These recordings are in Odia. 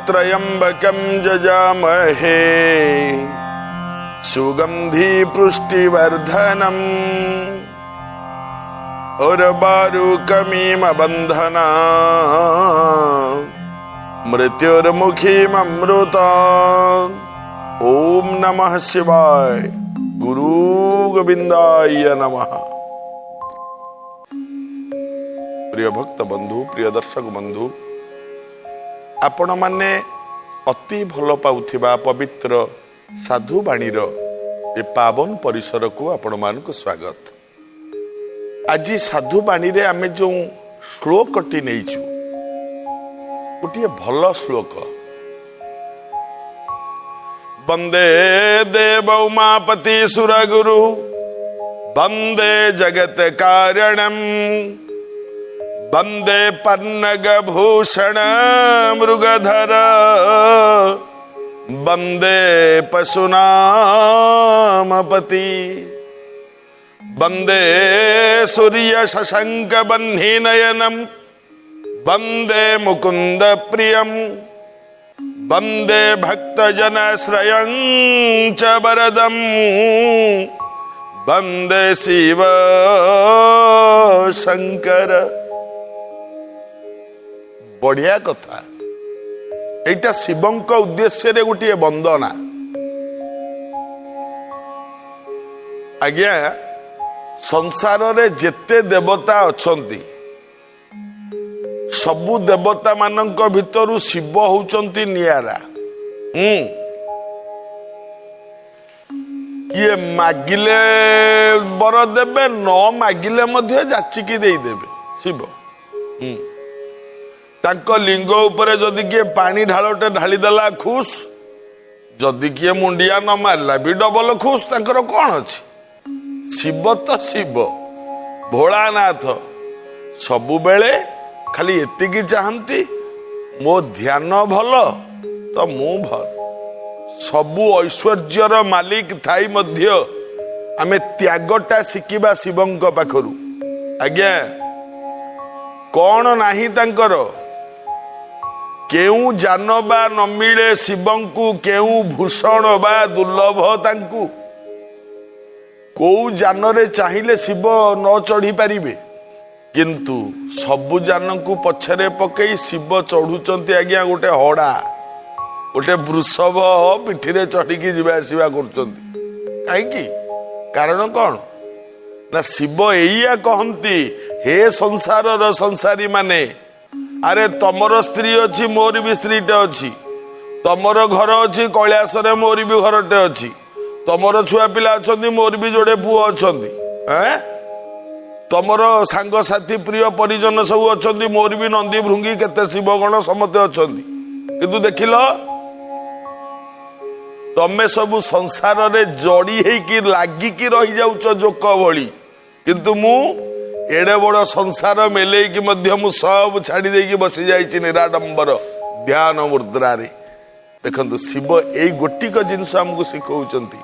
ତ୍ରୟମ୍ବକಂ ଯଜାମହେ ସୁଗନ୍ଧି ପୁଷ୍ଟିବର୍ଦ୍ଧନମ୍ ଉର୍ବାରୁକମିମ ବନ୍ଧନା ମୃତ୍ୟୁର୍ମୁଖୀମମୃତ। ଓମ୍ ନମଃ ଶିବାୟ, ଗୁରୁ ଗୋବିନ୍ଦାୟ ନମଃ। ପ୍ରିୟ ଭକ୍ତ ବନ୍ଧୁ, ପ୍ରିୟ ଦର୍ଶକ ବନ୍ଧୁ, ଆପଣମାନେ ଅତି ଭଲ ପାଉଥିବା ପବିତ୍ର ସାଧୁବାଣୀର ଏ ପାବନ ପରିସରକୁ ଆପଣମାନଙ୍କୁ ସ୍ୱାଗତ। ଆଜି ସାଧୁବାଣୀରେ ଆମେ ଯେଉଁ ଶ୍ଲୋକଟି ନେଇଛୁ, ଗୋଟିଏ ଭଲ ଶ୍ଲୋକ। ବନ୍ଦେ ଦେବ ଉମାପତି ସୁରଗୁରୁ, ବନ୍ଦେ ଜଗତ କାରଣମ, ବନ୍ଦେ ପନ୍ନଗ ଭୂଷଣ ମୃଗଧର, ବନ୍ଦେ ପଶୁନାମପତି, ବନ୍ଦେ ସୂର୍ଯ୍ୟ ଶଶଙ୍କ ବହ୍ନି ନୟନମ, ବନ୍ଦେ ମୁକୁନ୍ଦ ପ୍ରିୟମ, ବନ୍ଦେ ଭକ୍ତଜନ ଶ୍ରୟଂ ଚ ବରଦମ, ବନ୍ଦେ ଶିବ ଶଙ୍କର। ବଢିଆ କଥା। ଏଇଟା ଶିବଙ୍କ ଉଦ୍ଦେଶ୍ୟରେ ଗୋଟିଏ ବନ୍ଦନା। ଆଜ୍ଞା, ସଂସାରରେ ଯେତେ ଦେବତା ଅଛନ୍ତି, ସବୁ ଦେବତା ମାନଙ୍କ ଭିତରୁ ଶିବ ହଉଛନ୍ତି ନିଆରା। କିଏ ମାଗିଲେ ବର ଦେବେ, ନ ମାଗିଲେ ମଧ୍ୟ ଯାଚିକି ଦେଇଦେବେ ଶିବ। ତାଙ୍କ ଲିଙ୍ଗ ଉପରେ ଯଦି କିଏ ପାଣି ଢାଳଟେ ଢାଳିଦେଲା, ଖୁସ। ଯଦି କିଏ ମୁଣ୍ଡିଆ ନ ମାରିଲା ବି ଡବଲ ଖୁସ। ତାଙ୍କର କଣ ଅଛି? ଶିବ ତ ଶିବ, ଭୋଳାନାଥ। ସବୁବେଳେ ଖାଲି ଏତିକି ଚାହାନ୍ତି, ମୋ ଧ୍ୟାନ ଭଲ ତ ମୁଁ ଭଲ। ସବୁ ଐଶ୍ୱର୍ଯ୍ୟର ମାଲିକ ଥାଇ ମଧ୍ୟ ଆମେ ତ୍ୟାଗଟା ଶିଖିବା ଶିବଙ୍କ ପାଖରୁ। ଆଜ୍ଞା, କଣ ନାହିଁ ତାଙ୍କର? କେଉଁ ଯାନ ବା ନ ମିଳେ ଶିବଙ୍କୁ, କେଉଁ ଭୂଷଣ ବା ଦୁର୍ଲଭ ତାଙ୍କୁ? କୋଉ ଯାନରେ ଚାହିଁଲେ ଶିବ ନ ଚଢି ପାରିବେ? କିନ୍ତୁ ସବୁ ଯାନକୁ ପଛରେ ପକେଇ ଶିବ ଚଢୁଛନ୍ତି ଆଜ୍ଞା, ଗୋଟେ ହଡ଼ା, ଗୋଟେ ବୃଷଭ ପିଠିରେ ଚଢିକି ଯିବା ଆସିବା କରୁଛନ୍ତି। କାହିଁକି? କାରଣ କଣ ନା ଶିବ ଏଇଆ କହନ୍ତି, ହେ ସଂସାରର ସଂସାରୀ ମାନେ, ଆରେ ତମର ସ୍ତ୍ରୀ ଅଛି, ମୋର ବି ସ୍ତ୍ରୀଟେ ଅଛି। ତମର ଘର ଅଛି କୈଳାସରେ, ମୋର ବି ଘରଟେ ଅଛି। ତମର ଛୁଆ ପିଲା ଅଛନ୍ତି, ମୋର ବି ଯୋଡ଼େ ପୁଅ ଅଛନ୍ତି। ଏଁ ତମର ସାଙ୍ଗସାଥି ପ୍ରିୟ ପରିଜନ ସବୁ ଅଛନ୍ତି, ମୋର ବି ନନ୍ଦୀ ଭୃଙ୍ଗୀ କେତେ ଶିବଗଣ ସମସ୍ତେ ଅଛନ୍ତି। କିନ୍ତୁ ଦେଖିଲ, ତମେ ସବୁ ସଂସାରରେ ଜଡି ହେଇକି ଲାଗିକି ରହିଯାଉଛ ଜୋକ ଭଳି। କିନ୍ତୁ ମୁଁ ଏଡେ ବଡ ସଂସାର ମେଲେଇକି ମଧ୍ୟ ମୁଁ ସବୁ ଛାଡି ଦେଇକି ବସି ଯାଇଛି ନିରାଡମ୍ବର ଧ୍ୟାନ ମୁଦ୍ରାରେ। ଦେଖନ୍ତୁ, ଶିବ ଏଇ ଗୋଟିକ ଜିନିଷ ଆମକୁ ଶିଖଉଛନ୍ତି।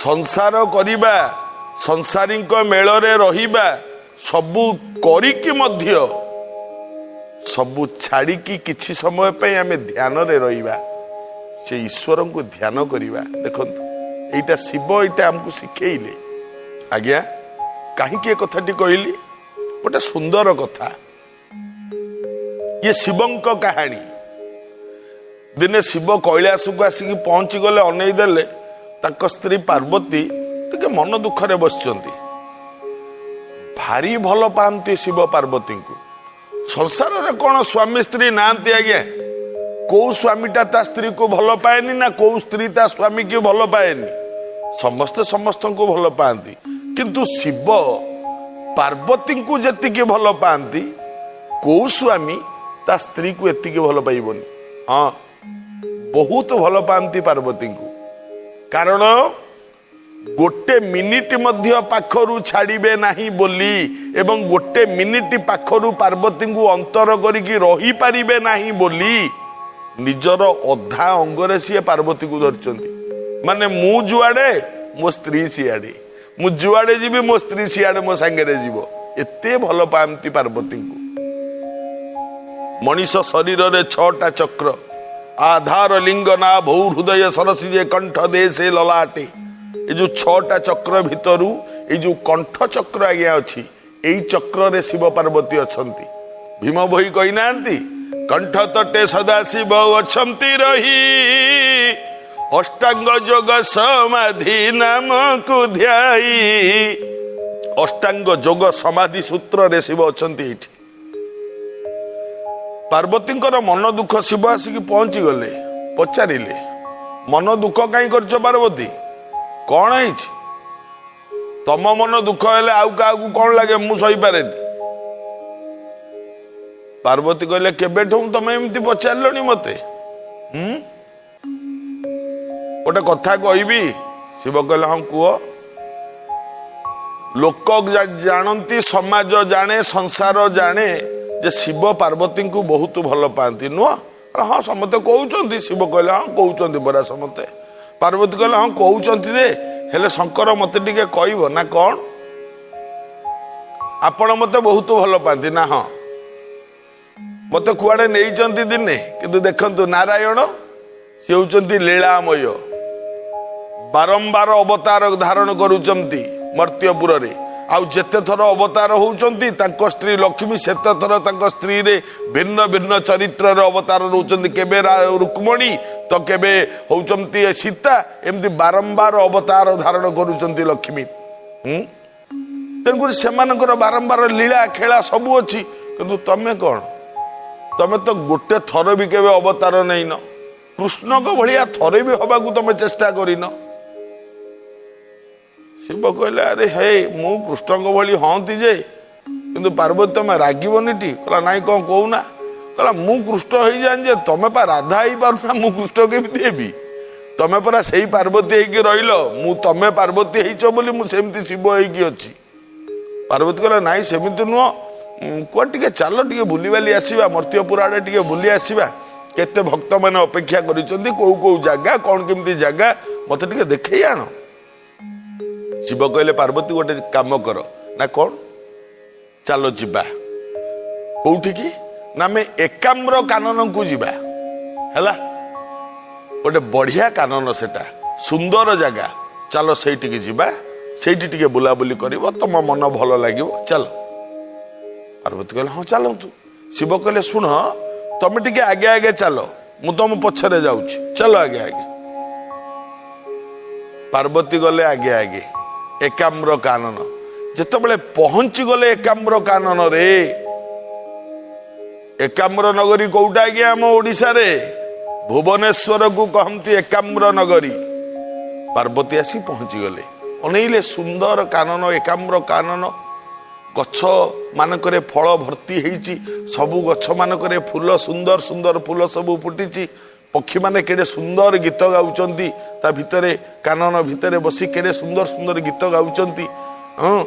ସଂସାର କରିବା, ସଂସାରୀଙ୍କ ମେଳରେ ରହିବା, ସବୁ କରିକି ମଧ୍ୟ ସବୁ ଛାଡିକି କିଛି ସମୟ ପାଇଁ ଆମେ ଧ୍ୟାନରେ ରହିବା, ସେ ଈଶ୍ୱରଙ୍କୁ ଧ୍ୟାନ କରିବା। ଦେଖନ୍ତୁ, ଏଇଟା ଶିବ ଏଇଟା ଆମକୁ ଶିଖେଇଲେ। ଆଜ୍ଞା, କାହିଁକି ଏ କଥାଟି କହିଲି? ଗୋଟେ ସୁନ୍ଦର କଥା, ଇଏ ଶିବଙ୍କ କାହାଣୀ। ଦିନେ ଶିବ କୈଳାସକୁ ଆସିକି ପହଞ୍ଚି ଗଲେ। ଅନେଇ ଦେଲେ, ତାଙ୍କ ସ୍ତ୍ରୀ ପାର୍ବତୀ ଟିକେ ମନ ଦୁଃଖରେ ବସିଛନ୍ତି। ଭାରି ଭଲ ପାଆନ୍ତି ଶିବ ପାର୍ବତୀଙ୍କୁ। ସଂସାରରେ କଣ ସ୍ୱାମୀ ସ୍ତ୍ରୀ ନାହାନ୍ତି ଆଜ୍ଞା? କୋଉ ସ୍ୱାମୀଟା ତା ସ୍ତ୍ରୀକୁ ଭଲ ପାଏନି ନା କୋଉ ସ୍ତ୍ରୀ ତା ସ୍ୱାମୀକି ଭଲ ପାଏନି? ସମସ୍ତେ ସମସ୍ତଙ୍କୁ ଭଲ ପାଆନ୍ତି। କିନ୍ତୁ ଶିବ ପାର୍ବତୀଙ୍କୁ ଯେତିକି ଭଲ ପାଆନ୍ତି, କୋଉ ସ୍ୱାମୀ ତା ସ୍ତ୍ରୀକୁ ଏତିକି ଭଲ ପାଇବନି। ହଁ, ବହୁତ ଭଲ ପାଆନ୍ତି ପାର୍ବତୀଙ୍କୁ। କାରଣ ଗୋଟେ ମିନିଟ ମଧ୍ୟ ପାଖରୁ ଛାଡ଼ିବେ ନାହିଁ ବୋଲି ଏବଂ ଗୋଟେ ମିନିଟ ପାଖରୁ ପାର୍ବତୀଙ୍କୁ ଅନ୍ତର କରିକି ରହିପାରିବେ ନାହିଁ ବୋଲି ନିଜର ଅଧା ଅଙ୍ଗରେ ସିଏ ପାର୍ବତୀକୁ ଧରିଛନ୍ତି। ମାନେ ମୁଁ ଯୁଆଡେ, ମୋ ସ୍ତ୍ରୀ ସିଆଡେ। ମୁଁ ଯୁଆଡେ ଯିବି, ମୋ ସ୍ତ୍ରୀ ସିଆଡେ ମୋ ସାଙ୍ଗରେ ଯିବ। ଏତେ ଭଲ ପାଆନ୍ତି ପାର୍ବତୀଙ୍କୁ। ମଣିଷ ଶରୀରରେ ଛଅଟା ଚକ୍ର। ଆଧାର ଲିଙ୍ଗ ନାଭୌ ହୃଦୟ ସରସିଜେ କଣ୍ଠ ଦେଶେ ଲଲାଟେ। ଏ ଯୋଉ 6ଟା ଚକ୍ର ଭିତରୁ ଏଇ ଯୋଉ କଣ୍ଠ ଚକ୍ର ଆଜ୍ଞା ଅଛି, ଏଇ ଚକ୍ରରେ ଶିବ ପାର୍ବତୀ ଅଛନ୍ତି। ଭୀମ ଭୋଇ କହିନାହାନ୍ତି, କଣ୍ଠ ତଟେ ସଦା ଶିବ ଅଛନ୍ତି ରହି, ଅଷ୍ଟାଙ୍ଗ ଯୋଗ ସମାଧି ନାମକୁ ଧ୍ୟାଇ। ଅଷ୍ଟାଙ୍ଗ ଯୋଗ ସମାଧି ସୂତ୍ରରେ ଶିବ ଅଛନ୍ତି ଏଇଠି। ପାର୍ବତୀଙ୍କର ମନ ଦୁଃଖ, ଶିବ ଆସିକି ପହଞ୍ଚି ଗଲେ, ପଚାରିଲେ, ମନ ଦୁଃଖ କାହିଁ କରିଛ ପାର୍ବତୀ, କଣ ହେଇଛି? ତମ ମନ ଦୁଃଖ ହେଲେ ଆଉ କାହାକୁ କଣ ଲାଗେ, ମୁଁ ସହିପାରେନି। ପାର୍ବତୀ କହିଲେ, କେବେଠୁ ତମେ ଏମିତି ପଚାରିଲଣି ମତେ? ହୁଁ, ଗୋଟେ କଥା କହିବି? ଶିବ କହିଲେ, ହଁ କୁହ। ଲୋକ ଜାଣନ୍ତି, ସମାଜ ଜାଣେ, ସଂସାର ଜାଣେ ଯେ ଶିବ ପାର୍ବତୀଙ୍କୁ ବହୁତ ଭଲ ପାଆନ୍ତି, ନୁହଁ? ହଁ, ସମସ୍ତେ କହୁଛନ୍ତି। ଶିବ କହିଲେ, ହଁ କହୁଛନ୍ତି ପରା ସମସ୍ତେ। ପାର୍ବତୀ କହିଲେ, ହଁ କହୁଛନ୍ତି ଯେ, ହେଲେ ଶଙ୍କର ମତେ ଟିକେ କହିବ ନା କଣ? ଆପଣ ମତେ ବହୁତ ଭଲ ପାଆନ୍ତି ନା? ହଁ। ମତେ କୁଆଡେ ନେଇଛନ୍ତି ଦିନେ? କିନ୍ତୁ ଦେଖନ୍ତୁ, ନାରାୟଣ ସେ ହଉଛନ୍ତି ଲୀଳାମୟ, ବାରମ୍ବାର ଅବତାର ଧାରଣ କରୁଛନ୍ତି ମର୍ତ୍ତ୍ୟପୁରରେ। ଆଉ ଯେତେ ଥର ଅବତାର ହଉଛନ୍ତି, ତାଙ୍କ ସ୍ତ୍ରୀ ଲକ୍ଷ୍ମୀ ସେତେ ଥର ତାଙ୍କ ସ୍ତ୍ରୀରେ ଭିନ୍ନ ଭିନ୍ନ ଚରିତ୍ରରେ ଅବତାର ରହୁଛନ୍ତି। କେବେ ରୁକ୍ମଣୀ ତ କେବେ ହଉଛନ୍ତି ସୀତା, ଏମିତି ବାରମ୍ବାର ଅବତାର ଧାରଣ କରୁଛନ୍ତି ଲକ୍ଷ୍ମୀ। ତେଣୁକରି ସେମାନଙ୍କର ବାରମ୍ବାର ଲୀଳା ଖେଳା ସବୁ ଅଛି। କିନ୍ତୁ ତମେ କଣ? ତମେ ତ ଗୋଟେ ଥର ବି କେବେ ଅବତାର ନେଇନ। କୃଷ୍ଣଙ୍କ ଭଳିଆ ଥରେ ବି ହବାକୁ ତମେ ଚେଷ୍ଟା କରିନ। ଶିବ କହିଲେ, ଆରେ ହେ, ମୁଁ କୃଷ୍ଣଙ୍କ ଭଳି ହଅନ୍ତି ଯେ, କିନ୍ତୁ ପାର୍ବତୀ ତମେ ରାଗିବନି ଟି? କହିଲା, ନାଇଁ, କଣ କହୁନା? କହିଲା, ମୁଁ କୃଷ୍ଣ ହେଇଯାନ୍ତି ଯେ, ତମେ ପା ରାଧା ହେଇପାରୁନା, ମୁଁ କୃଷ୍ଣ କେମିତି ହେବି? ତମେ ପରା ସେଇ ପାର୍ବତୀ ହେଇକି ରହିଲ। ମୁଁ ତମେ ପାର୍ବତୀ ହେଇଛ ବୋଲି ମୁଁ ସେମିତି ଶିବ ହେଇକି ଅଛି। ପାର୍ବତୀ କହିଲା, ନାଇଁ ସେମିତି ନୁହଁ। କୁଆଡ଼େ ଟିକେ ଚାଲ, ଟିକେ ବୁଲିବାଲି ଆସିବା, ମର୍ତ୍ତ୍ୟପୁର ଆଡ଼େ ଟିକେ ବୁଲି ଆସିବା। କେତେ ଭକ୍ତମାନେ ଅପେକ୍ଷା କରିଛନ୍ତି, କୋଉ କୋଉ ଜାଗା, କଣ କେମିତି ଜାଗା, ମତେ ଟିକେ ଦେଖେଇ ଆଣ। ଶିବ କହିଲେ, ପାର୍ବତୀ ଗୋଟେ କାମ କର। ନା କଣ? ଚାଲ ଯିବା। କୋଉଠିକି? ନା ଆମେ ଏକାମ୍ର କାନନକୁ ଯିବା। ହେଲା, ଗୋଟେ ବଢିଆ କାନନ ସେଟା, ସୁନ୍ଦର ଜାଗା, ଚାଲ ସେଇଠିକି ଯିବା। ସେଇଠି ଟିକେ ବୁଲାବୁଲି କରିବ, ତମ ମନ ଭଲ ଲାଗିବ, ଚାଲ। ପାର୍ବତୀ କହିଲେ, ହଁ ଚାଲନ୍ତୁ। ଶିବ କହିଲେ, ଶୁଣ, ତମେ ଟିକେ ଆଗେ ଆଗେ ଚାଲ, ମୁଁ ତମ ପଛରେ ଯାଉଛି, ଚାଲ ଆଗେ ଆଗେ। ପାର୍ବତୀ ଗଲେ ଆଗେ ଆଗେ ଏକାମ୍ର କାନନ। ଯେତେବେଳେ ପହଞ୍ଚି ଗଲେ ଏକାମ୍ର କାନନରେ, ଏକାମ୍ର ନଗରୀ କୋଉଟା ଆଜ୍ଞା? ଆମ ଓଡ଼ିଶାରେ ଭୁବନେଶ୍ୱରକୁ କହନ୍ତି ଏକାମ୍ର ନଗରୀ। ପାର୍ବତୀ ଆସି ପହଞ୍ଚିଗଲେ, ଅନେଇଲେ ସୁନ୍ଦର କାନନ, ଏକାମ୍ର କାନନ। ଗଛ ମାନଙ୍କରେ ଫଳ ଭର୍ତ୍ତି ହେଇଛି, ସବୁ ଗଛ ମାନଙ୍କରେ ଫୁଲ, ସୁନ୍ଦର ସୁନ୍ଦର ଫୁଲ ସବୁ ଫୁଟିଛି। ପକ୍ଷୀମାନେ କେଡ଼େ ସୁନ୍ଦର ଗୀତ ଗାଉଛନ୍ତି, ତା ଭିତରେ, କାନନ ଭିତରେ ବସି କେଡ଼େ ସୁନ୍ଦର ସୁନ୍ଦର ଗୀତ ଗାଉଛନ୍ତି। ହଁ,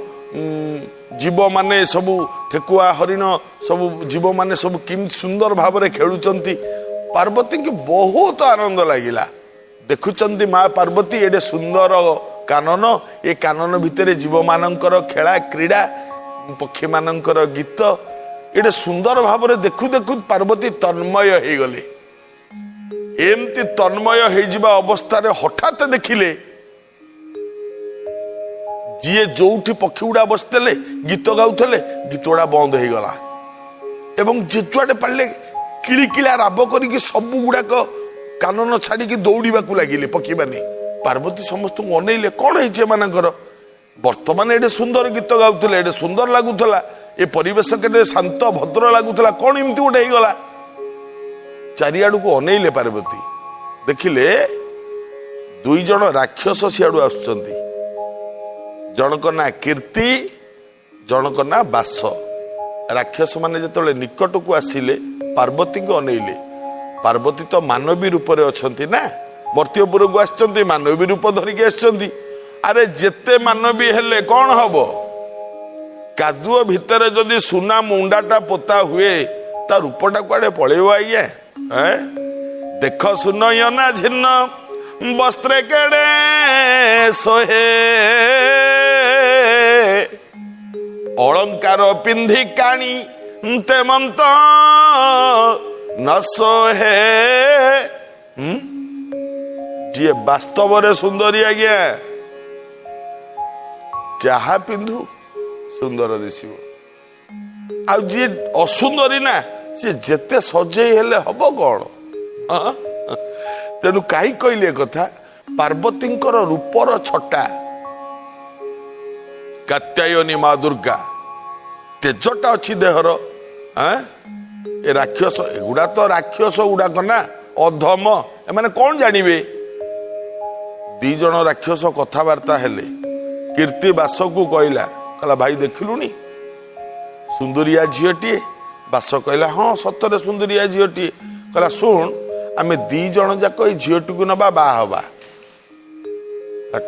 ଜୀବମାନେ ସବୁ, ଠେକୁଆ, ହରିଣ, ସବୁ ଜୀବମାନେ ସବୁ କେମିତି ସୁନ୍ଦର ଭାବରେ ଖେଳୁଛନ୍ତି। ପାର୍ବତୀଙ୍କୁ ବହୁତ ଆନନ୍ଦ ଲାଗିଲା। ଦେଖୁଛନ୍ତି ମା ପାର୍ବତୀ ଏଡ଼େ ସୁନ୍ଦର କାନନ, ଏ କାନନ ଭିତରେ ଜୀବମାନଙ୍କର ଖେଳା କ୍ରୀଡ଼ା, ପକ୍ଷୀମାନଙ୍କର ଗୀତ, ଏଡ଼େ ସୁନ୍ଦର ଭାବରେ ଦେଖୁ ଦେଖୁ ପାର୍ବତୀ ତନ୍ମୟ ହେଇଗଲେ। ଏମିତି ତନ୍ମୟ ହେଇଯିବା ଅବସ୍ଥାରେ ହଠାତ୍ ଦେଖିଲେ, ଯିଏ ଯୋଉଠି ପକ୍ଷୀ ଗୁଡ଼ା ବସିଥିଲେ ଗୀତ ଗାଉଥିଲେ, ଗୀତ ଗୁଡ଼ା ବନ୍ଦ ହେଇଗଲା ଏବଂ ଯେ ଯୁଆଡ଼େ ପାରିଲେ କିଳିକିଳା ରାବ କରିକି ସବୁ ଗୁଡ଼ାକ କାନନ ଛାଡ଼ିକି ଦୌଡ଼ିବାକୁ ଲାଗିଲେ ପକ୍ଷୀମାନେ। ପାର୍ବତୀ ସମସ୍ତଙ୍କୁ ଅନେଇଲେ, କଣ ହେଇଛି ଏମାନଙ୍କର? ବର୍ତ୍ତମାନ ଏଡ଼େ ସୁନ୍ଦର ଗୀତ ଗାଉଥିଲେ, ଏଡ଼େ ସୁନ୍ଦର ଲାଗୁଥିଲା, ଏ ପରିବେଶ କେତେ ଶାନ୍ତ ଭଦ୍ର ଲାଗୁଥିଲା, କଣ ଏମିତି ଗୋଟେ ହେଇଗଲା? ଚାରିଆଡ଼କୁ ଅନେଇଲେ ପାର୍ବତୀ, ଦେଖିଲେ 2 ଜଣ ରାକ୍ଷସ ସିଆଡ଼ୁ ଆସୁଛନ୍ତି। ଜଣଙ୍କ ନାଁ କୀର୍ତ୍ତି, ଜଣଙ୍କ ନାଁ ବାସ। ରାକ୍ଷସ ମାନେ ଯେତେବେଳେ ନିକଟକୁ ଆସିଲେ, ପାର୍ବତୀଙ୍କୁ ଅନେଇଲେ। ପାର୍ବତୀ ତ ମାନବୀ ରୂପରେ ଅଛନ୍ତି ନା, ମର୍ତ୍ତ୍ୟପୁରକୁ ଆସିଛନ୍ତି, ମାନବୀ ରୂପ ଧରିକି ଆସିଛନ୍ତି। ଆରେ ଯେତେ ମାନବୀ ହେଲେ କଣ ହବ? କାଦୁଅ ଭିତରେ ଯଦି ସୁନା ମୁଣ୍ଡାଟା ପୋତା ହୁଏ, ତା ରୂପଟା କୁଆଡେ ପଳେଇବ ଆଜ୍ଞା? ଏଁ? ଦେଖ ସୁନୟନା ଝିନ୍ନ ବସ୍ତ୍ରେ କେଡ଼େ ସୋହେ, ଅଳଙ୍କାର ପିନ୍ଧି କାଣି ତେମନ୍ତ ନ ସୋହେ। ଯିଏ ବାସ୍ତବରେ ସୁନ୍ଦରୀ ଆଜ୍ଞା, ଯାହା ପିନ୍ଧୁ ସୁନ୍ଦର ଦିଶିବ। ଆଉ ଯିଏ ଅସୁନ୍ଦରୀ ନା, ସିଏ ଯେତେ ସଜେଇ ହେଲେ ହବ କଣ? ହଁ? ତେଣୁ କାହିଁ କହିଲି ଏ କଥା, ପାର୍ବତୀଙ୍କର ରୂପର ଛଟା, କାତ୍ୟାୟନୀ ମା ଦୁର୍ଗା, ତେଜଟା ଅଛି ଦେହର। ଆଁ? ଏ ରାକ୍ଷସ ଏଗୁଡା ତ ରାକ୍ଷସ ଗୁଡାକ ନା, ଅଧମ, ଏମାନେ କଣ ଜାଣିବେ? ଦି ଜଣ ରାକ୍ଷସ କଥାବାର୍ତ୍ତା ହେଲେ। କୀର୍ତ୍ତି ବାସକୁ କହିଲା, କହିଲା, ଭାଇ, ଦେଖିଲୁଣି ସୁନ୍ଦରିଆ ଝିଅଟିଏ? ବାସ କହିଲା, ହଁ, ସତରେ ସୁନ୍ଦରିଆ ଝିଅଟିଏ। କହିଲା, ଶୁଣ, ଆମେ ଦି ଜଣ ଯାକ ଏଇ ଝିଅଟିକୁ ନବା, ବାହା ହବା।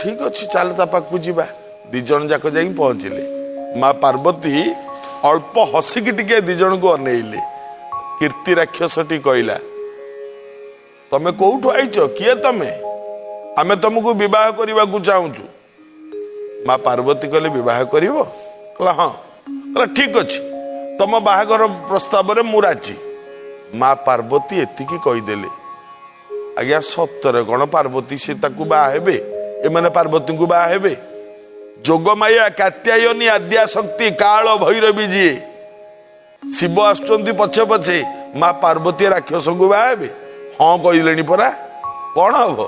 ଠିକ ଅଛି, ଚାଲ ତା ପାଖକୁ ଯିବା। ଦି ଜଣ ଯାକ ଯାଇକି ପହଞ୍ଚିଲେ। ମା ପାର୍ବତୀ ଅଳ୍ପ ହସିକି ଟିକେ ଦି ଜଣଙ୍କୁ ଅନେଇଲେ। କୀର୍ତ୍ତି ରାକ୍ଷସଟି କହିଲା, ତମେ କୋଉଠୁ ଆଇଛ? କିଏ ତମେ? ଆମେ ତମକୁ ବିବାହ କରିବାକୁ ଚାହୁଁଛୁ। ମା ପାର୍ବତୀ କହିଲେ, ବିବାହ କରିବ? କହିଲା, ହଁ। କହିଲା, ଠିକ ଅଛି, ତମ ବାହାଘର ପ୍ରସ୍ତାବରେ ମୁଁ ରାଜି। ମା ପାର୍ବତୀ ଏତିକି କହିଦେଲେ। ଆଜ୍ଞା, ସତରେ କଣ ପାର୍ବତୀ ସେ ତାକୁ ବାହା ହେବେ? ଏମାନେ ପାର୍ବତୀଙ୍କୁ ବାହା ହେବେ? ଯୋଗମାୟା, କାତ୍ୟାୟନୀ, ଆଦ୍ୟା ଶକ୍ତି, କାଳ ଭୈରବୀ ଯିଏ, ଶିବ ଆସୁଛନ୍ତି ପଛେ ପଛେ, ମା ପାର୍ବତୀ ରାକ୍ଷସଙ୍କୁ ବାହା ହେବେ? ହଁ କହିଲେଣି ପରା, କଣ ହବ?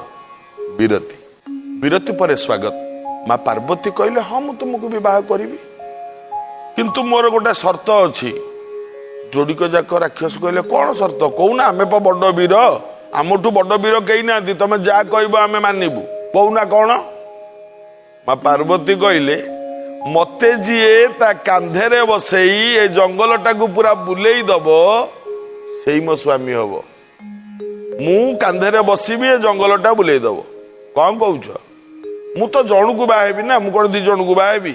ବିରତି। ବିରତି ପରେ ସ୍ୱାଗତ। ମା ପାର୍ବତୀ କହିଲେ, ହଁ, ମୁଁ ତୁମକୁ ବିବାହ କରିବି, କିନ୍ତୁ ମୋର ଗୋଟେ ସର୍ତ୍ତ ଅଛି। ଯୋଡ଼ିକ ଯାକ ରାକ୍ଷସ କହିଲେ, କଣ ସର୍ତ୍ତ କହୁନା? ଆମେ ପା ବଡ ବୀର, ଆମଠୁ ବଡ ବୀର କେହି ନାହାନ୍ତି। ତମେ ଯାହା କହିବ ଆମେ ମାନିବୁ, କହୁନା କଣ? ମା ପାର୍ବତୀ କହିଲେ, ମତେ ଯିଏ ତା କାନ୍ଧରେ ବସେଇ ଏ ଜଙ୍ଗଲଟାକୁ ପୁରା ବୁଲେଇ ଦବ, ସେଇ ମୋ ସ୍ୱାମୀ ହବ। ମୁଁ କାନ୍ଧରେ ବସିବି, ଏ ଜଙ୍ଗଲଟା ବୁଲେଇ ଦବ। କଣ କହୁଛ? ମୁଁ ତ ଜଣକୁ ବାହା ହେବି ନା, ମୁଁ କଣ ଦି ଜଣକୁ ବାହା ହେବି?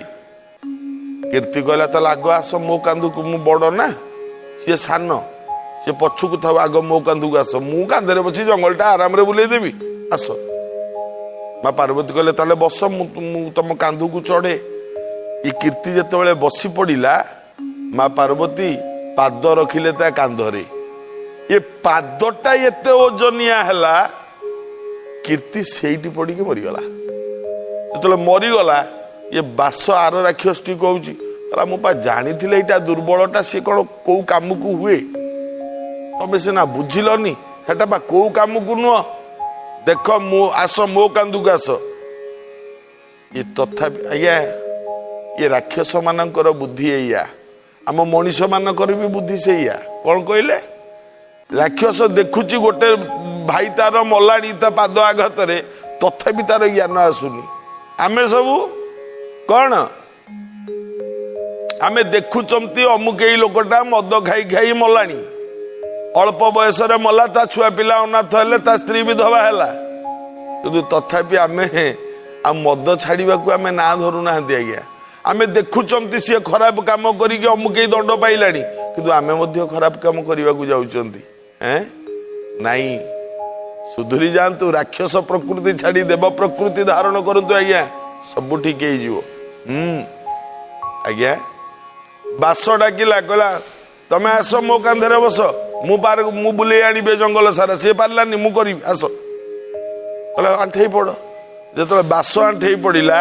କୀର୍ତ୍ତି କହିଲା, ତାହେଲେ ଆଗ ଆସ ମୋ କାନ୍ଧକୁ, ମୁଁ ବଡ ନା, ସିଏ ସାନ, ସିଏ ପଛକୁ ଥାଉ, ଆଗ ମୋ କାନ୍ଧକୁ ଆସ, ମୁଁ କାନ୍ଧରେ ବସି ଜଙ୍ଗଲଟା ଆରାମରେ ବୁଲେଇ ଦେବି, ଆସ। ମା ପାର୍ବତୀ କହିଲେ, ତାହେଲେ ବସ, ମୁଁ ତମ କାନ୍ଧକୁ ଚଢେ। ଏ କୀର୍ତ୍ତି ଯେତେବେଳେ ବସି ପଡିଲା, ମା ପାର୍ବତୀ ପାଦ ରଖିଲେ ତା କାନ୍ଧରେ। ଏ ପାଦଟା ଏତେ ଓଜନିଆ ହେଲା, କୀର୍ତ୍ତି ସେଇଠି ପଡିକି ମରିଗଲା। ଯେତେବେଳେ ମରିଗଲା, ଇଏ ବାସ ଆର ରାକ୍ଷସଟି କହୁଛି, କହିଲା, ମୁଁ ପା ଜାଣିଥିଲି ଏଇଟା ଦୁର୍ବଳଟା, ସିଏ କଣ କୋଉ କାମକୁ ହୁଏ? ତମେ ସିନା ବୁଝିଲନି, ସେଟା ପା କୋଉ କାମକୁ ନୁହଁ। ଦେଖ, ମୁଁ ଆସ, ମୋ କାନ୍ଧକୁ ଆସ। ଇଏ ତଥାପି ଆଜ୍ଞା, ଇଏ ରାକ୍ଷସ ମାନଙ୍କର ବୁଦ୍ଧି ଏଇଆ, ଆମ ମଣିଷ ମାନଙ୍କର ବି ବୁଦ୍ଧି ସେଇଆ। କଣ କହିଲେ? ରାକ୍ଷସ ଦେଖୁଛି ଗୋଟେ ଭାଇ ତାର ମଲାଣି ତା ପାଦ ଆଘାତରେ, ତଥାପି ତାର ଜ୍ଞାନ ଆସୁନି। ଆମେ ସବୁ କଣ? ଆମେ ଦେଖୁଛନ୍ତି ଅମୁକ ଏଇ ଲୋକଟା ମଦ ଖାଇ ଖାଇ ମଲାଣି, ଅଳ୍ପ ବୟସରେ ମଲା, ତା ଛୁଆ ପିଲା ଅନାଥ ହେଲେ, ତା ସ୍ତ୍ରୀ ବିଧବା ହେଲା, କିନ୍ତୁ ତଥାପି ଆମେ ଆଉ ମଦ ଛାଡ଼ିବାକୁ ଆମେ ନାଁ ଧରୁନାହାନ୍ତି ଆଜ୍ଞା। ଆମେ ଦେଖୁଛନ୍ତି ସିଏ ଖରାପ କାମ କରିକି ଅମୁକେଇ ଦଣ୍ଡ ପାଇଲାଣି, କିନ୍ତୁ ଆମେ ମଧ୍ୟ ଖରାପ କାମ କରିବାକୁ ଯାଉଛନ୍ତି। ଏଁ ନାଇଁ, ସୁଧୁରି ଯାଆନ୍ତୁ, ରାକ୍ଷସ ପ୍ରକୃତି ଛାଡ଼ି ଦେବ ପ୍ରକୃତି ଧାରଣ କରନ୍ତୁ ଆଜ୍ଞା, ସବୁ ଠିକ ହେଇଯିବ। ଆଜ୍ଞା, ବାସ ଡାକିଲା, କହିଲା, ତମେ ଆସ, ମୋ କାନ୍ଧରେ ବସ, ମୁଁ ପାର ମୁଁ ବୁଲେଇ ଆଣିବି ଏ ଜଙ୍ଗଲ ସାରା। ସିଏ ପାରିଲାନି, ମୁଁ କରିବି, ଆସ। କହିଲା, ଆଣ୍ଠେଇ ପଡ଼। ଯେତେବେଳେ ବାସ ଆଣ୍ଠେଇ ପଡ଼ିଲା,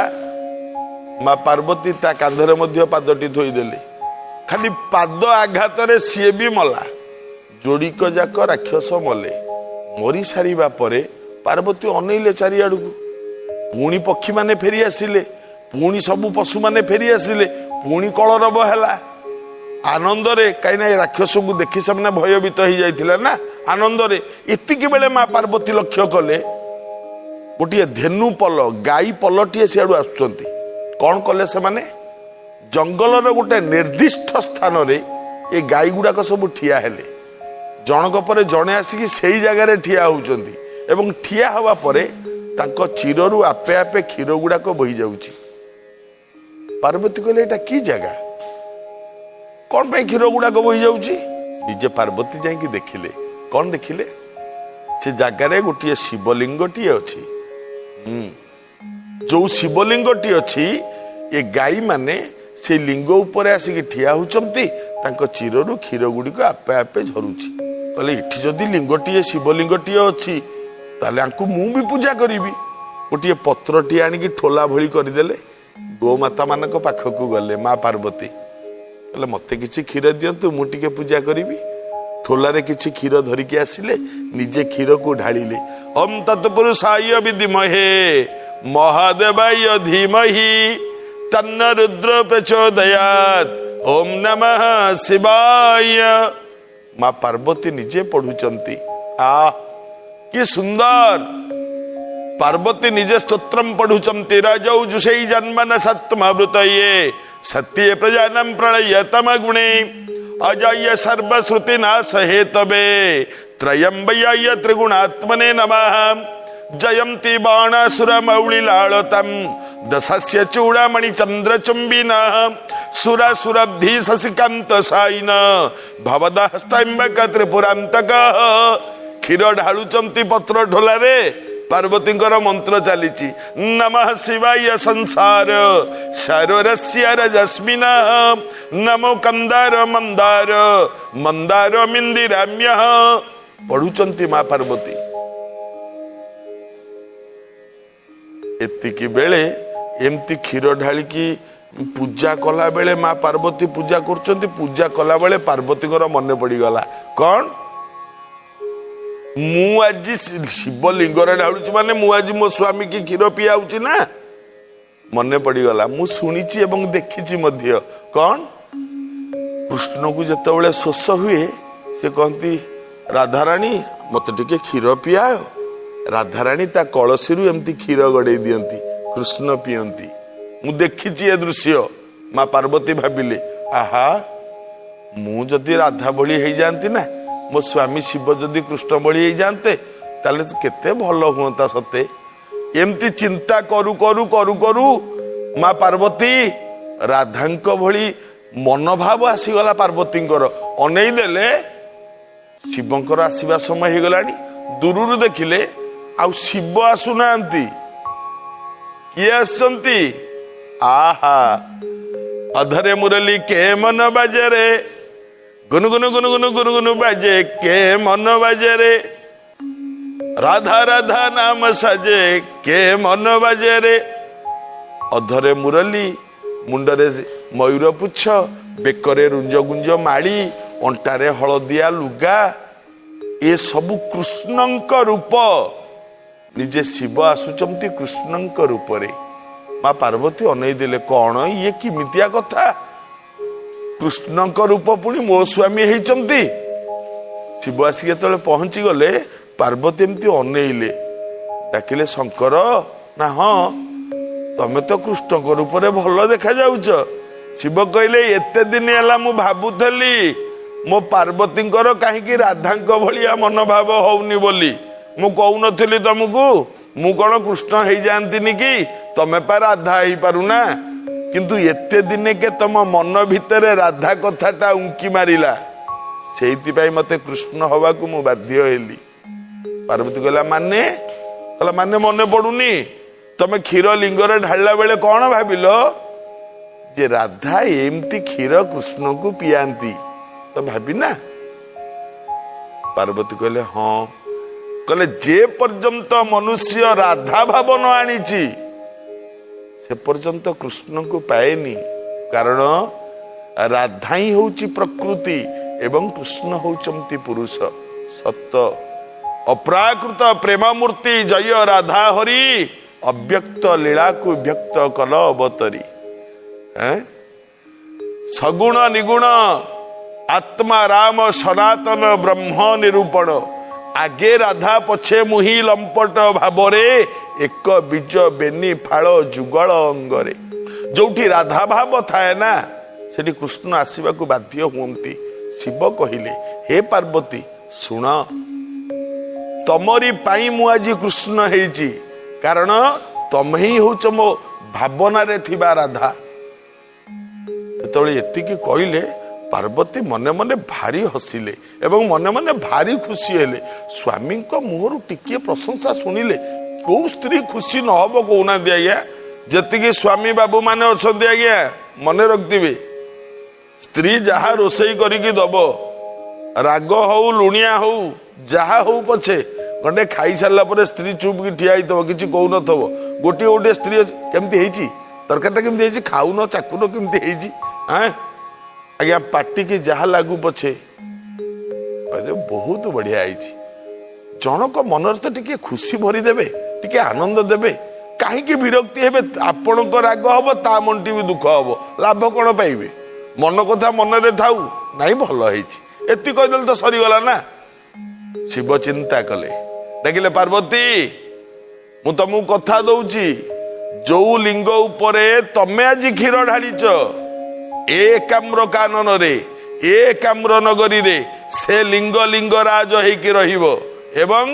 ମା ପାର୍ବତୀ ତା କାନ୍ଧରେ ମଧ୍ୟ ପାଦଟି ଥୋଇଦେଲେ। ଖାଲି ପାଦ ଆଘାତରେ ସିଏ ବି ମଲା। ଯୋଡ଼ିକ ଯାକ ରାକ୍ଷସ ମଲେ। ମରି ସାରିବା ପରେ ପାର୍ବତୀ ଅନେଇଲେ ଚାରିଆଡ଼କୁ। ପୁଣି ପକ୍ଷୀମାନେ ଫେରି ଆସିଲେ, ପୁଣି ସବୁ ପଶୁମାନେ ଫେରି ଆସିଲେ, ପୁଣି କଳରବ ହେଲା ଆନନ୍ଦରେ। କାହିଁକିନା ଏ ରାକ୍ଷସକୁ ଦେଖି ସେମାନେ ଭୟଭୀତ ହେଇଯାଇଥିଲା ନା, ଆନନ୍ଦରେ। ଏତିକି ବେଳେ ମା ପାର୍ବତୀ ଲକ୍ଷ୍ୟ କଲେ, ଗୋଟିଏ ଧେନୁ ପଲ, ଗାଈ ପଲଟିଏ ସିଆଡୁ ଆସୁଛନ୍ତି। କଣ କଲେ ସେମାନେ? ଜଙ୍ଗଲର ଗୋଟେ ନିର୍ଦ୍ଦିଷ୍ଟ ସ୍ଥାନରେ ଏ ଗାଈ ଗୁଡାକ ସବୁ ଠିଆ ହେଲେ। ଜଣକ ପରେ ଜଣେ ଆସିକି ସେଇ ଜାଗାରେ ଠିଆ ହଉଛନ୍ତି ଏବଂ ଠିଆ ହେବା ପରେ ତାଙ୍କ ଚିରରୁ ଆପେ ଆପେ କ୍ଷୀର ଗୁଡାକ ବୋହି ଯାଉଛି। ପାର୍ବତୀ କହିଲେ, ଏଇଟା କି ଜାଗା? କଣ ପାଇଁ କ୍ଷୀର ଗୁଡାକ ବୋହି ଯାଉଛି? ନିଜେ ପାର୍ବତୀ ଯାଇକି ଦେଖିଲେ। କଣ ଦେଖିଲେ? ସେ ଜାଗାରେ ଗୋଟିଏ ଶିବଲିଙ୍ଗଟିଏ ଅଛି। ଯୋଉ ଶିବଲିଙ୍ଗଟି ଅଛି, ଏ ଗାଈ ମାନେ ସେ ଲିଙ୍ଗ ଉପରେ ଆସିକି ଠିଆ ହଉଛନ୍ତି, ତାଙ୍କ ଚିରରୁ କ୍ଷୀର ଗୁଡ଼ିକ ଆପେ ଆପେ ଝରୁଛି। କହିଲେ, ଏଠି ଯଦି ଲିଙ୍ଗଟିଏ, ଶିବଲିଙ୍ଗଟିଏ ଅଛି, ତାହେଲେ ଆଙ୍କୁ ମୁଁ ବି ପୂଜା କରିବି। ଗୋଟିଏ ପତ୍ରଟିଏ ଆଣିକି ଠୋଲା ଭଳି କରିଦେଲେ, ଗୋମାତା ମାନଙ୍କ ପାଖକୁ ଗଲେ ମା ପାର୍ବତୀ। କହିଲେ, ମତେ କିଛି କ୍ଷୀର ଦିଅନ୍ତୁ, ମୁଁ ଟିକେ ପୂଜା କରିବି। ଠୋଲାରେ କିଛି କ୍ଷୀର ଧରିକି ଆସିଲେ, ନିଜେ କ୍ଷୀରକୁ ଢାଳିଲେ। ଓମ୍ ତତ୍ପୁରୁଷାୟ ବିଦ୍ମହେ ମହାଦେବାୟ ଧୀମହି ତନ୍ନ ରୁଦ୍ର ପ୍ରଚୋଦୟାତ୍। ଓମ୍ ନମଃ ଶିବାୟ। ମା ପାର୍ବତୀ ନିଜେ ପଢୁଛନ୍ତି। ଆ କି ସୁନ୍ଦର! ପାର୍ବତୀ ନିଜେ ସ୍ତୋତ୍ରମ ପଢୁଛନ୍ତି। ରଜୌଜୁଷୈ ଜନ୍ମନ ସତ୍ମବୃତୟେ ସତ୍ୟେ ପ୍ରଜାନಂ ପ୍ରଳୟ ତମ ଗୁଣେ ଅଜୟ ସର୍ବଶ୍ରୁତି ନାଶ ହେତବେ ତ୍ରୟମ୍ବୟାୟ ତ୍ରିଗୁଣାତ୍ମନେ ନମଃ। ଜୟନ୍ତି ବାଣାସୁର ମୌଳିଲାଳତಂ ଦଶସ୍ୟ ଚୂଡ଼ାମଣି ଚନ୍ଦ୍ର ଚୁମ୍ବିନ ସୁରାସୁରବ୍ଧି ଶଶିକାନ୍ତ ସାଇନ ଭବଦସ୍ତମ୍ବକ ତ୍ରିପୁରାନ୍ତକ। କ୍ଷୀର ଢାଳୁଛନ୍ତି ପତ୍ର ଢୋଲାରେ, ପାର୍ବତୀଙ୍କର ମନ୍ତ୍ର ଚାଲିଛି। ନମଃ ଶିବାୟ ସଂସାର ସାରରସ୍ୟ ରଜସ୍ମିନ ନମୋ କନ୍ଦାର ମନ୍ଦାର ମନ୍ଦାର ମିନ୍ଦିରାମ୍ୟ। ପଢୁଛନ୍ତି ମା ପାର୍ବତୀ। ଏତିକି ବେଳେ ଏମିତି କ୍ଷୀର ଢାଳିକି ପୂଜା କଲା ବେଳେ, ମା ପାର୍ବତୀ ପୂଜା କରୁଛନ୍ତି, ପୂଜା କଲା ବେଳେ ପାର୍ବତୀଙ୍କର ମନେ ପଡିଗଲା କଣ? ମୁଁ ଆଜି ଶିବଲିଙ୍ଗରେ ଢାଳୁଛି, ମାନେ ମୁଁ ଆଜି ମୋ ସ୍ୱାମୀ କି କ୍ଷୀର ପିଆଉଛି ନା। ମନେ ପଡିଗଲା, ମୁଁ ଶୁଣିଛି ଏବଂ ଦେଖିଛି ମଧ୍ୟ। କଣ? କୃଷ୍ଣକୁ ଯେତେବେଳେ ଶୋଷ ହୁଏ, ସେ କହନ୍ତି, ରାଧାରାଣୀ, ମତେ ଟିକେ କ୍ଷୀର ପିଆଅ। ରାଧାରାଣୀ ତା କଳସୀରୁ ଏମିତି କ୍ଷୀର ଗଡେଇ ଦିଅନ୍ତି, କୃଷ୍ଣ ପିଅନ୍ତି। ମୁଁ ଦେଖିଛି ଏ ଦୃଶ୍ୟ। ମା ପାର୍ବତୀ ଭାବିଲେ, ଆହା, ମୁଁ ଯଦି ରାଧା ଭଳି ହେଇଯାଆନ୍ତି ନା, ମୋ ସ୍ୱାମୀ ଶିବ ଯଦି କୃଷ୍ଣ ଭଳି ହେଇଯାଆନ୍ତେ, ତାହେଲେ କେତେ ଭଲ ହୁଅନ୍ତା ସତେ। ଏମିତି ଚିନ୍ତା କରୁ କରୁ କରୁ କରୁ ମା ପାର୍ବତୀ ରାଧାଙ୍କ ଭଳି ମନୋଭାବ ଆସିଗଲା ପାର୍ବତୀଙ୍କର। ଅନେଇ ଦେଲେ, ଶିବଙ୍କର ଆସିବା ସମୟ ହେଇଗଲାଣି। ଦୂରରୁ ଦେଖିଲେ, ଆଉ ଶିବ ଆସୁନାହାନ୍ତି, କିଏ ଆସିଛନ୍ତି? ଆହା, ଅଧରେ ମୁରଲି କେ ମନ ବାଜରେ, ଗୁନୁ ଗୁନୁ ଗୁନୁ ଗୁନୁ ଗୁନୁ ଗୁନୁ ବାଜେ କେ ମନ ବାଜରେ, ରାଧା ରାଧା ନାମ ସାଜେ କେ ମନ ବାଜରେ। ଅଧରେ ମୁରଲି, ମୁଣ୍ଡରେ ମୟୂର ପୁଚ୍ଛ, ବେକରେ ରୁଞ୍ଜ ଗୁଞ୍ଜ ମାଳି, ଅଣ୍ଟାରେ ହଳଦିଆ ଲୁଗା, ଏସବୁ କୃଷ୍ଣଙ୍କ ରୂପ। ନିଜେ ଶିବ ଆସୁଛନ୍ତି କୃଷ୍ଣଙ୍କ ରୂପରେ। ମା ପାର୍ବତୀ ଅନେଇ ଦେଲେ, କଣ ଇଏ, କିମିତିଆ କଥା? କୃଷ୍ଣଙ୍କ ରୂପ ପୁଣି ମୋ ସ୍ୱାମୀ ହେଇଛନ୍ତି। ଶିବ ଆସିକି ଯେତେବେଳେ ପହଞ୍ଚି ଗଲେ, ପାର୍ବତୀ ଏମିତି ଅନେଇଲେ, ଡାକିଲେ, ଶଙ୍କର? ନା, ହଁ, ତମେ ତ କୃଷ୍ଣଙ୍କ ରୂପରେ ଭଲ ଦେଖାଯାଉଛ। ଶିବ କହିଲେ, ଏତେ ଦିନ ହେଲା ମୁଁ ଭାବୁଥିଲି ମୋ ପାର୍ବତୀଙ୍କର କାହିଁକି ରାଧାଙ୍କ ଭଳିଆ ମନୋଭାବ ହଉନି ବୋଲି। ମୁଁ କହୁନଥିଲି ତମକୁ, ମୁଁ କଣ କୃଷ୍ଣ ହେଇଯାଆନ୍ତିନି କି? ତମେ ପା ରାଧା ହେଇପାରୁନା। କିନ୍ତୁ ଏତେ ଦିନେକେ ତମ ମନ ଭିତରେ ରାଧା କଥାଟା ଉଙ୍କି ମାରିଲା, ସେଇଥିପାଇଁ ମତେ କୃଷ୍ଣ ହବାକୁ ମୁଁ ବାଧ୍ୟ ହେଲି। ପାର୍ବତୀ କହିଲା, ମାନେ? କହିଲା, ମାନେ ମନେ ପଡୁନି? ତମେ କ୍ଷୀର ଲିଙ୍ଗରେ ଢାଳିଲା ବେଳେ କଣ ଭାବିଲ? ଯେ ରାଧା ଏମିତି କ୍ଷୀର କୃଷ୍ଣକୁ ପିଆନ୍ତି ତ ଭାବିନା? ପାର୍ବତୀ କହିଲେ, ହଁ। କହିଲେ, ଯେ ପର୍ଯ୍ୟନ୍ତ ମନୁଷ୍ୟ ରାଧା ଭାବ ନ ଆଣିଛି, ସେ ପର୍ଯ୍ୟନ୍ତ କୃଷ୍ଣଙ୍କୁ ପାଏନି। କାରଣ ରାଧା ହିଁ ହଉଛି ପ୍ରକୃତି ଏବଂ କୃଷ୍ଣ ହଉଛନ୍ତି ପୁରୁଷ ସତ। ଅପ୍ରାକୃତ ପ୍ରେମମୂର୍ତ୍ତି ଜୟ ରାଧା ହରି, ଅବ୍ୟକ୍ତ ଲୀଳାକୁ ବ୍ୟକ୍ତ କଲ ଅବତରୀ। ଏଁ? ସଗୁଣ ନିଗୁଣ ଆତ୍ମା ରାମ ସନାତନ ବ୍ରହ୍ମ ନିରୂପଣ। ଆଗେ ରାଧା ପଛେ ମୁହିଁ ଲମ୍ପଟ ଭାବରେ, ଏକ ବୀଜ ବେନି ଫାଳ ଯୁଗଳ ଅଙ୍ଗରେ। ଯୋଉଠି ରାଧା ଭାବ ଥାଏ ନା, ସେଠି କୃଷ୍ଣ ଆସିବାକୁ ବାଧ୍ୟ ହୁଅନ୍ତି। ଶିବ କହିଲେ, ହେ ପାର୍ବତୀ, ଶୁଣ, ତମରି ପାଇଁ ମୁଁ ଆଜି କୃଷ୍ଣ ହେଇଛି, କାରଣ ତମେ ହିଁ ହଉଛ ମୋ ଭାବନାରେ ଥିବା ରାଧା। ଯେତେବେଳେ ଏତିକି କହିଲେ, ପାର୍ବତୀ ମନେ ମନେ ଭାରି ହସିଲେ ଏବଂ ମନେ ମନେ ଭାରି ଖୁସି ହେଲେ। ସ୍ୱାମୀଙ୍କ ମୁହଁରୁ ଟିକିଏ ପ୍ରଶଂସା ଶୁଣିଲେ କୋଉ ସ୍ତ୍ରୀ ଖୁସି ନହବ କହୁନାହାନ୍ତି ଆଜ୍ଞା? ଯେତିକି ସ୍ୱାମୀ ବାବୁ ମାନେ ଅଛନ୍ତି ଆଜ୍ଞା, ମନେ ରଖିଥିବେ, ସ୍ତ୍ରୀ ଯାହା ରୋଷେଇ କରିକି ଦବ, ରାଗ ହଉ ଲୁଣିଆ ହଉ ଯାହା ହଉ ପଛେ, ଗଣ୍ଡେ ଖାଇସାରିଲା ପରେ ସ୍ତ୍ରୀ ଚୁପକି ଠିଆ ହେଇଥିବ, କିଛି କହୁନଥିବ। ଗୋଟିଏ ଗୋଟିଏ ସ୍ତ୍ରୀ ଅଛି, କେମିତି ହେଇଛି ତରକାରୀଟା, କେମିତି ହେଇଛି, ଖାଉନ ଚାଖୁନ କେମିତି ହେଇଛି? ଆଁ ଆଜ୍ଞା, ପାଟିକି ଯାହା ଲାଗୁ ପଛେ କହିଦେବେ ବହୁତ ବଢିଆ ହେଇଛି। ଜଣକ ମନରେ ତ ଟିକେ ଖୁସି ଭରିଦେବେ, ଟିକେ ଆନନ୍ଦ ଦେବେ। କାହିଁକି ବିରକ୍ତି ହେବେ? ଆପଣଙ୍କ ରାଗ ହବ, ତା ମନଟି ବି ଦୁଃଖ ହବ, ଲାଭ କଣ ପାଇବେ? ମନ କଥା ମନରେ ଥାଉ, ନାଇଁ ଭଲ ହେଇଛି ଏତିକି କହିଦେଲେ ତ ସରିଗଲା ନା। ଶିବ ଚିନ୍ତା କଲେ, ଦେଖିଲେ ପାର୍ବତୀ, ମୁଁ ତମକୁ କଥା ଦଉଛି, ଯୋଉ ଲିଙ୍ଗ ଉପରେ ତମେ ଆଜି କ୍ଷୀର ଢାଳିଛ ଏ ଏକାମ୍ର କାନନରେ, ଏ ଏକାମ୍ର ନଗରୀରେ, ସେ ଲିଙ୍ଗ ଲିଙ୍ଗରାଜ ହେଇକି ରହିବ ଏବଂ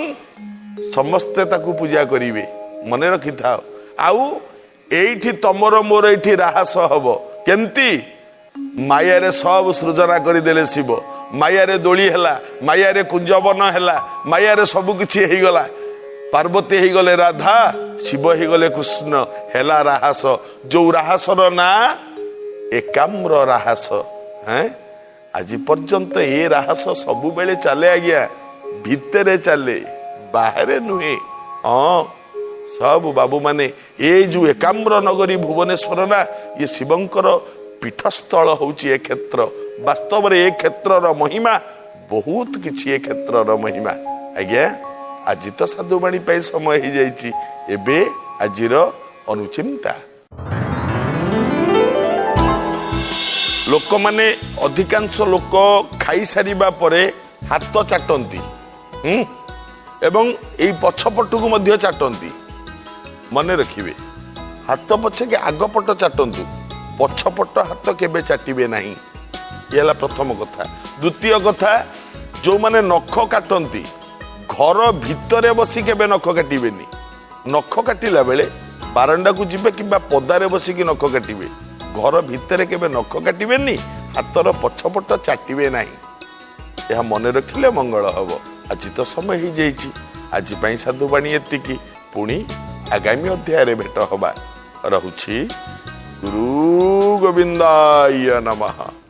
ସମସ୍ତେ ତାକୁ ପୂଜା କରିବେ। ମନେ ରଖିଥାଅ। ଆଉ ଏଇଠି ତମର ମୋର ଏଇଠି ରାହାସ ହବ। କେମିତି? ମାୟାରେ ସବୁ ସୃଜନା କରିଦେଲେ ଶିବ। ମାୟାରେ ଦୋଳି ହେଲା, ମାୟାରେ କୁଞ୍ଜବନ ହେଲା, ମାୟାରେ ସବୁ କିଛି ହେଇଗଲା। ପାର୍ବତୀ ହେଇଗଲେ ରାଧା, ଶିବ ହେଇଗଲେ କୃଷ୍ଣ। ହେଲା ରାହାସ, ଯୋଉ ରାହାସର ନାଁ ଏକାମ୍ର ରାହାସ। ହେଁ, ଆଜି ପର୍ଯ୍ୟନ୍ତ ଏ ରାହାସ ସବୁବେଳେ ଚାଲେ ଆଜ୍ଞା, ଭିତରେ ଚାଲେ, ବାହାରେ ନୁହେଁ। ହଁ, ସବୁ ବାବୁମାନେ, ଏଇ ଯୋଉ ଏକାମ୍ର ନଗରୀ ଭୁବନେଶ୍ୱର ନା, ଇଏ ଶିବଙ୍କର ପୀଠସ୍ଥଳ ହଉଛି ଏ କ୍ଷେତ୍ର। ବାସ୍ତବରେ ଏ କ୍ଷେତ୍ରର ମହିମା ବହୁତ କିଛି, ଏ କ୍ଷେତ୍ରର ମହିମା ଆଜ୍ଞା। ଆଜି ତ ସାଧୁବାଣୀ ପାଇଁ ସମୟ ହେଇଯାଇଛି। ଏବେ ଆଜିର ଅନୁଚିନ୍ତା। ଲୋକମାନେ, ଅଧିକାଂଶ ଲୋକ ଖାଇସାରିବା ପରେ ହାତ ଚାଟନ୍ତି ଏବଂ ଏଇ ପଛପଟକୁ ମଧ୍ୟ ଚାଟନ୍ତି। ମନେ ରଖିବେ, ହାତ ପଛକେ ଆଗ ପଟ ଚାଟନ୍ତୁ, ପଛପଟ ହାତ କେବେ ଚାଟିବେ ନାହିଁ। ଇଏ ହେଲା ପ୍ରଥମ କଥା। ଦ୍ୱିତୀୟ କଥା, ଯେଉଁମାନେ ନଖ କାଟନ୍ତି, ଘର ଭିତରେ ବସି କେବେ ନଖ କାଟିବେନି। ନଖ କାଟିଲା ବେଳେ ବାରଣ୍ଡାକୁ ଯିବେ କିମ୍ବା ପଦାରେ ବସିକି ନଖ କାଟିବେ। ଘର ଭିତରେ କେବେ ନଖ କାଟିବେନି, ହାତର ପଛପଟ ଚାଟିବେ ନାହିଁ। ଏହା ମନେ ରଖିଲେ ମଙ୍ଗଳ ହବ। ଆଜି ତ ସମୟ ହେଇଯାଇଛି। ଆଜି ପାଇଁ ସାଧୁବାଣୀ ଏତିକି। ପୁଣି ଆଗାମୀ ଅଧ୍ୟାୟରେ ଭେଟ ହବା। ରହୁଛି। ଗୁରୁ ଗୋବିନ୍ଦାୟ ନମଃ।